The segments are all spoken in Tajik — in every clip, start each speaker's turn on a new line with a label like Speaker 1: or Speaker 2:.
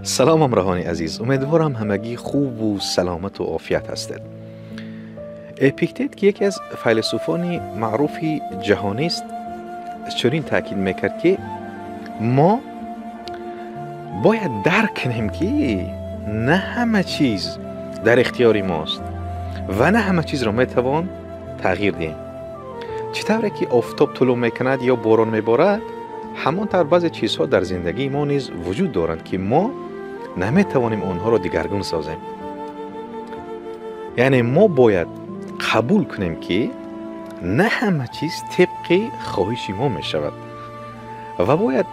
Speaker 1: Салом ҳамроҳони азиз, умедворам ҳамагӣ хубу саломату офият ҳастед. Эпиктет, ки яке аз файласуфони маъруфи ҷаҳонист, чунин таъкид мекард, ки мо бояд дарк кунем, ки на ҳама чиз дар ихтиёри мост ва на ҳама чизро метавон тағйир диҳем. Чӣ тавре ки офтоб тулӯъ мекунад ё борон меборад, ҳамон тавр баъзе чизҳо дар зиндагии мо низ вуҷуд доранд, ки мо наметавонем онҳоро дигаргун созем. Яъне мо бояд қабул кунем, ки на ҳама чиз тибқи хоҳиши мо мешавад ва бояд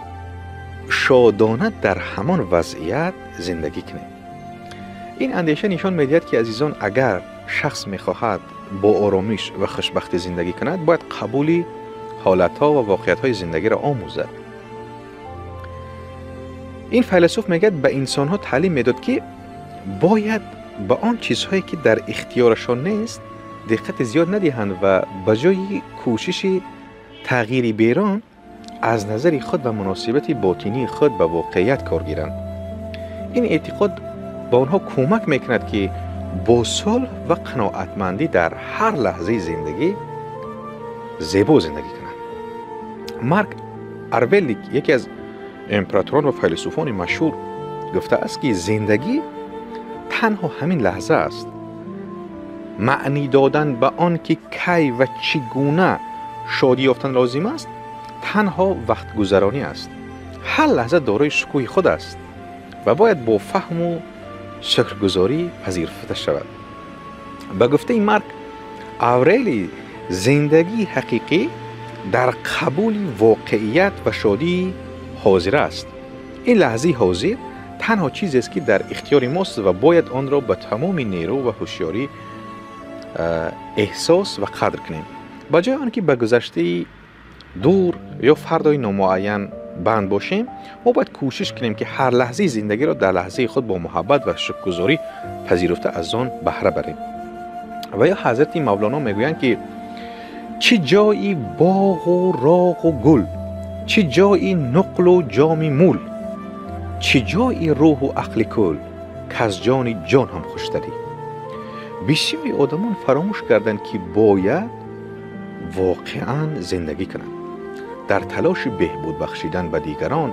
Speaker 1: шодона дар ҳамон вазъият зиндагӣ кунем. Ин андеша нишон медиҳад, ки, азизон, агар шахс мехоҳад бо оромиш ва хушбахтӣ зиндагӣ кунад, бояд қабули ҳолатҳо ва воқеиятҳои зиндагиро омӯзад. Ин файласуф мегӯяд, ба инсонҳо таълим медод, ки бояд ба он чизҳое, ки дар ихтиёрашон нест, диққати зиёд надиҳанд ва ба ҷои кӯшиши тағйири берун аз назари худ ва муносибати ботинии худ ба воқеият кор гиранд. Ин эътиқод ба онҳо кӯмак мекунад, ки бо сулҳ ва қаноатмандӣ дар ҳар лаҳзаи зиндагӣ зебо зиндагӣ кунанд. Марк Аврелий, яке аз императорон ва файласуфони машҳур, гуфтааст, ки зиндагӣ танҳо ҳамин лаҳза аст. Маънӣ додан ба он ки кай ва чӣ гуна шодӣ ёфтан лозим аст, танҳо вақтгузаронӣ аст. Ҳар лаҳза дорои шукӯҳи худ аст ва бояд бо фаҳму шукргузорӣ пазируфта шавад. Ба гуфтаи Марк Аврелий, зиндагии ҳақиқӣ дар қабули воқеият ва шодии ҳозира аст. Ин лаҳзаи ҳозир танҳо чизест, ки дар ихтиёри мост ва бояд онро ба тамоми нерӯ ва ҳушёрӣ эҳсос ва қадр кунем. Ба ҷои он ки ба гузаштаи дур ё фардои номуайян банд бошем, мо бояд кӯшиш кунем, ки ҳар лаҳзаи зиндагиро дар лаҳзаи худ бо муҳаббат ва шукргузорӣ пазируфта аз он баҳра барем. Ва ё ҳазрати Мавлоно мегӯянд, ки чӣ ҷои боғу роғу гул, чӣ ҷои нуқлу ҷоми мул, чӣ ҷои рӯҳу ақли кул, каз ҷони ҷон ҳам хуштарӣ. Бисёри одамон фаромӯш карданд, ки бояд воқеан зиндагӣ кунанд. Дар талоши беҳбуд бахшидан ба дигарон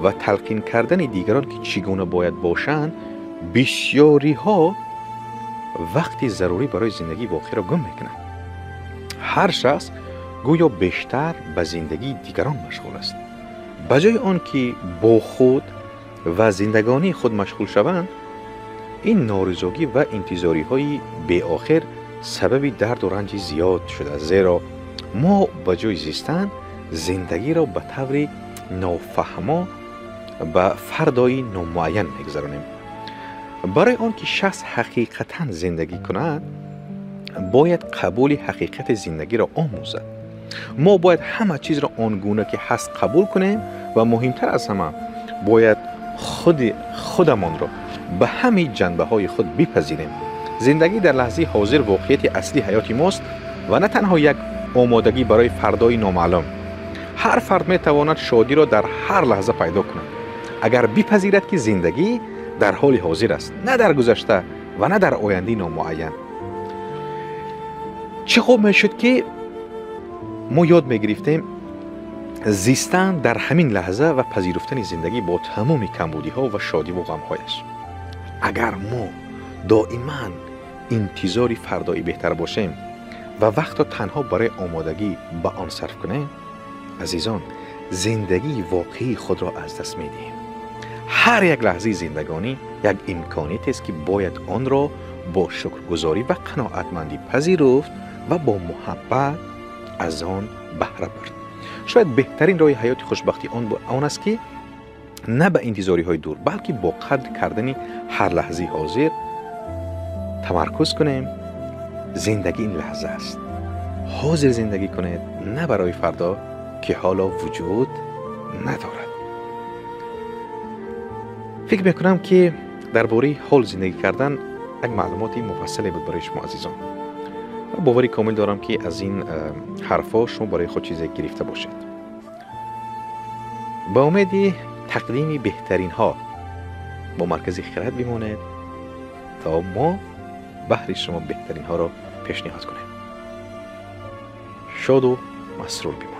Speaker 1: ва талқин кардани дигарон, ки чӣ гуна бояд бошанд, бисёриҳо вақти зарурӣ барои зиндагии воқеиро гум мекунанд. Ҳар шахс гӯё бештар ба зиндагии дигарон машғул аст, ба ҷои он ки бо худ ва зиндагонии худ машғул шаванд. Ин норизогӣ ва интизориҳои беохир сабаби дарду ранҷи зиёд шудааст, зеро мо ба ҷои зистан зиндагиро ба таври нофаҳмо ба фардои номуайян мегузаронем. Барои он ки шахс ҳақиқатан зиндагӣ кунад, бояд қабули ҳақиқати зиндагиро омӯзад. Мо бояд ҳама чизро он гуна ки ҳаст қабул кунем ва муҳимтар аз ҳама, бояд худи худамонро ба ҳамаи ҷанбаҳои худ бипазирем. Зиндагӣ дар лаҳзаи ҳозир воқеияти аслии ҳаёти мост ва на танҳо як омодагӣ барои фардои номаълум. Ҳар фард метавонад шодиро дар ҳар лаҳза пайдо кунад, агар бипазирад, ки зиндагӣ дар ҳоли ҳозир аст, на дар гузашта ва на дар ояндаи номуайян. Чӣ хуб мешуд, ки мо ёд мегирифтем зистан дар ҳамин лаҳза ва пазируфтани зиндагӣ бо тамоми камбудиҳо ва шодиву ғамҳояш. Агар мо доиман интизори фардои беҳтар бошем ва вақтро танҳо барои омодагӣ ба он сарф кунем, азизон, зиндагии воқеии худро аз даст медиҳем. Ҳар як лаҳзаи зиндагонӣ як имкониятест, ки бояд онро бо шукргузорӣ ва қаноатмандӣ пазируфт ва бо муҳаббат аз он баҳра бурд. Шояд беҳтарин роҳи ҳаёти хушбахтӣ он аст, ки на ба интизориҳои дур, балки бо қадр кардани ҳар лаҳзаи ҳозир тамаркуз кунем. Зиндагӣ ин лаҳза аст. Ҳозир зиндагӣ кунед, на барои фардо, ки ҳоло вуҷуд надорад. Фикр мекунам, ки дар бораи ҳол зиндагӣ кардан як маълумоти муфассале буд барои шумо, азизон. Бовари комил дорам, ки аз ин ҳарфҳо шумо барои худ чизе гирифта бошед. Ба умеди тақдими беҳтаринҳо. бо Маркази Хирад бимонед, то мо баҳри шумо беҳтаринҳоро пешниҳод кунем. Шоду масрур бимонед.